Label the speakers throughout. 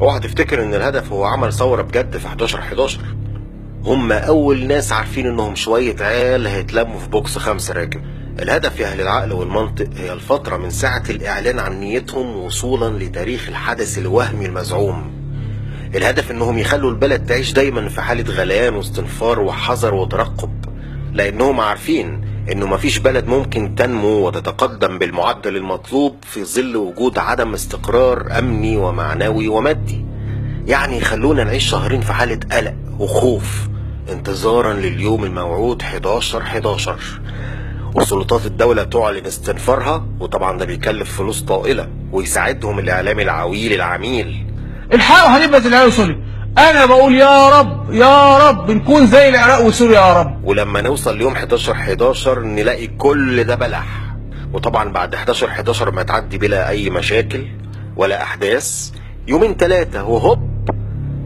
Speaker 1: اوعى تفتكر ان الهدف هو عمل ثورة بجد في 11/11. هم اول ناس عارفين انهم شوية عيال هيتلموا في بوكس 5 راكب. الهدف يا اهل العقل والمنطق هي الفترة من ساعة الاعلان عن نيتهم وصولا لتاريخ الحدث الوهمي المزعوم. الهدف انهم يخلوا البلد تعيش دايما في حالة غليان واستنفار وحذر وترقب، لانهم عارفين انه مفيش بلد ممكن تنمو وتتقدم بالمعدل المطلوب في ظل وجود عدم استقرار امني ومعنوي ومادي. يعني يخلونا نعيش شهرين في حالة قلق وخوف انتظارا لليوم الموعود 11/11، وسلطات الدولة تعلن استنفارها، وطبعا ده بيكلف فلوس طائلة، ويساعدهم الاعلام العويل العميل.
Speaker 2: الحقوا هنبقى زي العراق وسوريا. انا بقول يا رب يا رب نكون زي العراق وسوريا يا رب.
Speaker 1: ولما نوصل ليوم 11/11 نلاقي كل ده بلح. وطبعا بعد 11/11 ما تعدي بلا اي مشاكل ولا احداث، يومين 3 وهوب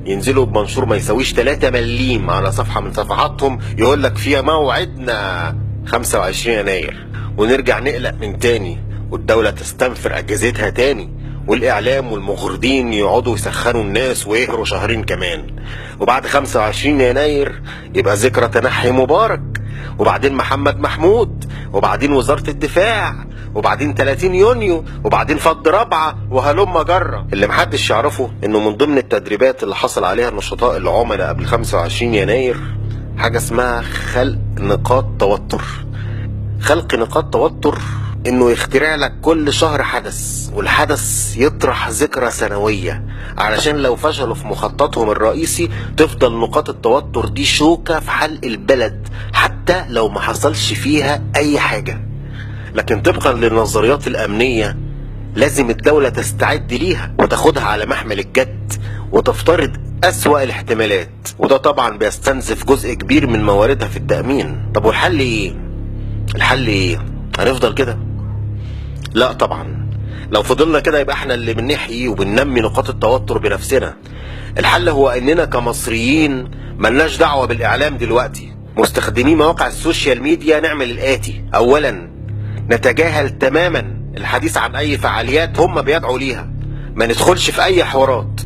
Speaker 1: ينزلوا بمنشور ما يساويش 3 مليم على صفحة من صفحاتهم يقول لك فيها موعدنا 25 يناير، ونرجع نقلق من تاني، والدولة تستنفر اجهزتها تاني، والاعلام والمغرضين يقعدوا يسخنوا الناس ويهروا شهرين كمان. وبعد 25 يناير يبقى ذكرى تنحي مبارك، وبعدين محمد محمود، وبعدين وزارة الدفاع، وبعدين 30 يونيو، وبعدين فض رابعة، وهلم جرة. اللي محدش يعرفه انه من ضمن التدريبات اللي حصل عليها النشطاء العملاء قبل 25 يناير حاجة اسمها خلق نقاط توتر. خلق نقاط توتر انه يخترع لك كل شهر حدث، والحدث يطرح ذكرى سنوية، علشان لو فشلوا في مخططهم الرئيسي تفضل نقاط التوتر دي شوكة في حلق البلد حتى لو ما حصلش فيها اي حاجة. لكن طبقا للنظريات الامنية لازم الدولة تستعد ليها وتاخدها على محمل الجد وتفترض أسوأ الاحتمالات، وده طبعا بيستنزف جزء كبير من مواردها في التأمين. طب والحل ايه؟ الحل ايه؟ هنفضل كده؟ لا طبعا، لو فضلنا كده يبقى احنا اللي بنحيي وبننمي نقاط التوتر بنفسنا. الحل هو اننا كمصريين ملناش دعوة بالاعلام دلوقتي، مستخدمين مواقع ال social media نعمل الآتي: اولا، نتجاهل تماما الحديث عن اي فعاليات هم بيدعوا ليها، ما ندخلش في اي حوارات،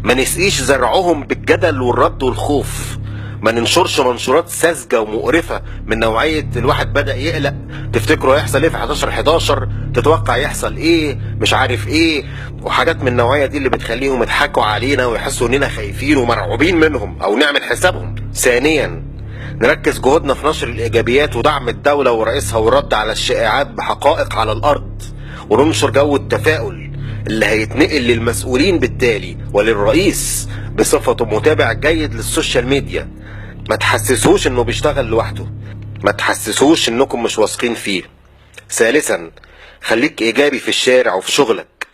Speaker 1: ما نسقيش زرعهم بالجدل والرد والخوف، ما ننشرش منشورات ساذجة ومقرفة من نوعية الواحد بدأ يقلق، تفتكروا هيحصل ايه في 11/11، تتوقع يحصل ايه، مش عارف ايه، وحاجات من النوعية دي اللي بتخليهم يضحكوا علينا ويحسوا اننا خايفين ومرعوبين منهم او نعمل حسابهم. ثانيا، نركز جهودنا في نشر الايجابيات ودعم الدولة ورئيسها والرد على الشائعات بحقائق على الارض، وننشر جو التفاؤل اللي هيتنقل للمسؤولين بالتالي وللرئيس بصفته متابع جيد لل social media. ما تحسسوش انه بيشتغل لوحده، ما تحسسوش انكم مش واثقين فيه. ثالثا، خليك ايجابي في الشارع وفي شغلك.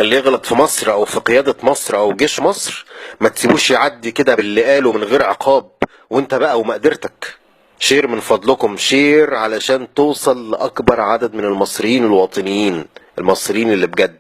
Speaker 1: اللي يغلط في مصر او في قيادة مصر او جيش مصر ما تسيبوش يعدي كده باللي قاله من غير عقاب، وانت بقى ومقدرتك. share من فضلكم، share علشان توصل لأكبر عدد من المصريين الوطنيين، المصريين اللي بجد.